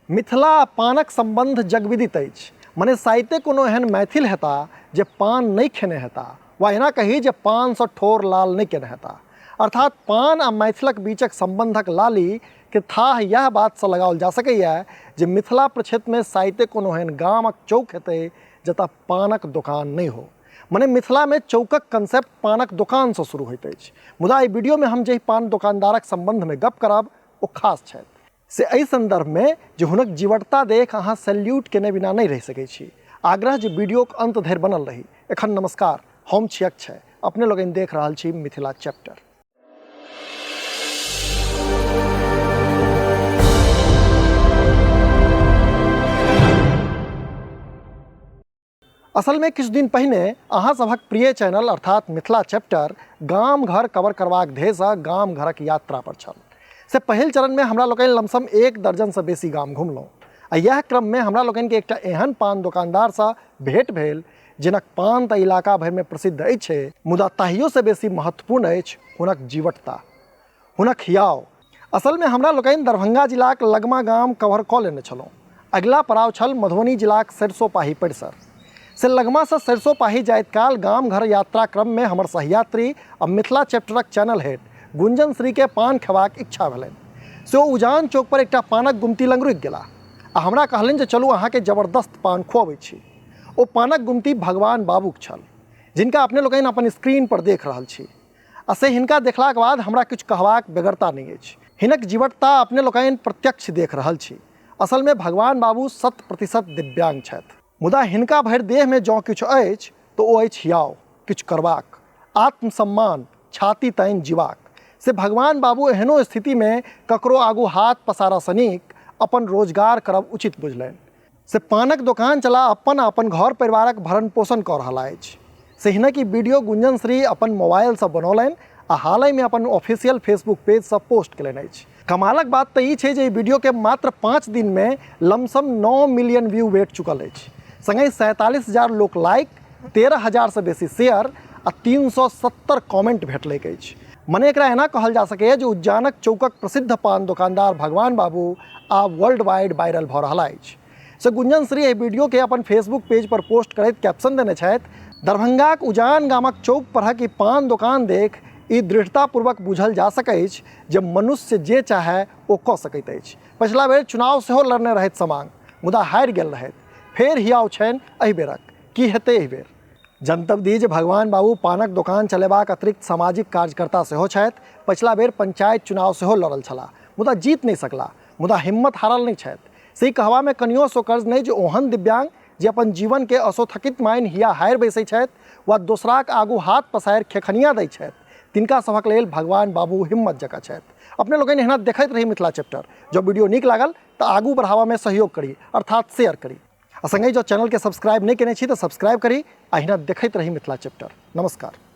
मिथिला आ पानक सम्बन्ध जगविदित अछि। मने साइते कोनो एहन मैथिल हेता जे पान नहि खेने हेता वा एना कही जे पानसँ ठोर लाल नहि केने हेता। अर्थात पान आ मैथिलक बीचक सम्बन्धक लाली के थाह इएह बातसँ लगाओल जा सकैए जे मिथिला प्रक्षेत्रमे साइते कोनो एहन गामक चौक हेतै जतऽ पानक दोकान नहि हो। मने मिथिलामे चौकक कंसेप्ट पानक दोकानसँ शुरू होइत अछि। मुदा एहि वीडियोमे हम जाहि पान दोकानदारक सम्बन्धमे गप करब ओ खास छथि। से एहि सन्दर्भमे जे हुनक जीवटता देख अहाँ सैल्यूट केने बिना नहि रहि सकै छी। आग्रह जे वीडियोक अन्त धरि बनल रही। एखन नमस्कार, हम छी अक्षय, अपने लोकनि देख रहल छी मिथिला चैप्टर। असलमे किछु दिन पहिने अहाँ सभक प्रिय चैनल अर्थात मिथिला चैप्टर गाम घर कवर करबाक ध्येयसँ गाम घरक यात्रा पर छल। से पहिल चरणमे हमरा लोकनि लमसम 1 दर्जनसँ बेसी गाम घुमलहुँ आ इएह क्रममे हमरा लोकनिके एकटा एहन पान दोकानदारसँ भेंट भेल जिनक पान तऽ इलाका भरिमे प्रसिद्ध अछि, मुदा ताहियोसँ बेसी महत्वपूर्ण अछि हुनक जीवटता, हुनक हियाव। असलमे हमरा लोकनि दरभंगा जिलाक लगमा गाम कवर कऽ लेने छलहुँ। अगिला पड़ाव छल मधुबनी जिलाक सरिसोपाही परिसर। से लगमासँ सरिसोपाही जाइत काल गाम घर यात्रा क्रममे हमर सहयात्री आ मिथिला चैप्टरक चैनल हेड गुंजन श्रीकेँ पान खेबाक इच्छा भेलनि। से ओ उजान चौक पर एकटा पानक गुमती लग रुकि गेलाह आ हमरा कहलनि जे चलू अहाँकेँ जबरदस्त पान खुअबैत छी। ओ पानक गुमती भगवान बाबूक छल, जिनका अपने लोकनि अपन स्क्रीन पर देख रहल छी। आ से हिनका देखलाक बाद हमरा किछु कहबाक बेगरता नहि अछि। हिनक जीवटता अपने लोकनि प्रत्यक्ष देख रहल छी। असलमे भगवान बाबू 100% दिव्यांग छथि। मुदा हिनका भरि देहमे जँ किछु अछि तऽ ओ अछि हियाव, किछु करबाक, आत्मसम्मान, छाती तानि जीबाक। से भगवान बाबू एहनो स्थितिमे ककरो आगू हाथ पसारऽसँ नीक अपन रोजगार करब उचित बुझलनि। से पानक दोकान चला अपन आ अपन घर परिवारक भरण पोषण कऽ रहला अछि। से हिनक ई वीडियो गुंजन श्री अपन मोबाइलसँ बनौलनि आ हालहिमे अपन ऑफिशियल फेसबुक पेजसँ पोस्ट केलनि अछि। कमालक बात तऽ ई छै जे ई वीडियोके मात्र 5 दिनमे लमसम 9 मिलियन व्यू भेट चुकल अछि। संगहि 47,000 लोक लाइक, 13,000सँ बेसी शेयर आ 370 कमेंट भेटलैक अछि। मने एकरा एना कहल जा सकैए जे उज्जानक चौकक प्रसिद्ध पान दोकानदार भगवान बाबू आब वर्ल्ड वाइड वायरल भऽ रहल अछि। से गुंजन श्री एहि वीडियोके अपन फेसबुक पेज पर पोस्ट करैत कैप्शन देने छथि, दरभंगाक उजान गामक चौक परहक ई पान दोकान देख ई दृढ़तापूर्वक बुझल जा सकैछ जे मनुष्य जे चाहय ओ कऽ सकैत अछि। पछिला बेर चुनाव सेहो लड़ने रहथि समांग, मुदा हारि गेल रहथि। फेर हियाव छनि एहि बेरक। की हेतै एहि बेर? जनतब दी जे भगवान बाबू पानक दोकान चलेबाक अतिरिक्त सामाजिक कार्यकर्ता सेहो छथि। पछिला बेर पंचायत चुनाव सेहो लड़ल छलाह, मुदा जीत नहि सकलाह। मुदा हिम्मत हारल नहि छथि। से ई कहबामे कनियो असोकर्ज नहि जे ओहन दिव्यांग जे अपन जीवनके असोथकित मानि हिया हारि बैसै छथि वा दोसराक आगू हाथ पसारि खेखनिया दै छथि, तिनका सभक लेल भगवान बाबू हिम्मत जकाँ छथि। अपने लोकनि एहिना देखैत रही मिथिला चैप्टर। जँ वीडियो नीक लागल तऽ आगू बढ़ाबऽमे सहयोग करी, अर्थात शेयर करी। आ संगहि जँ चैनलके सब्सक्राइब नहि केने छी तऽ सब्सक्राइब करी आ एहिना देखैत रही मिथिला चैप्टर। नमस्कार।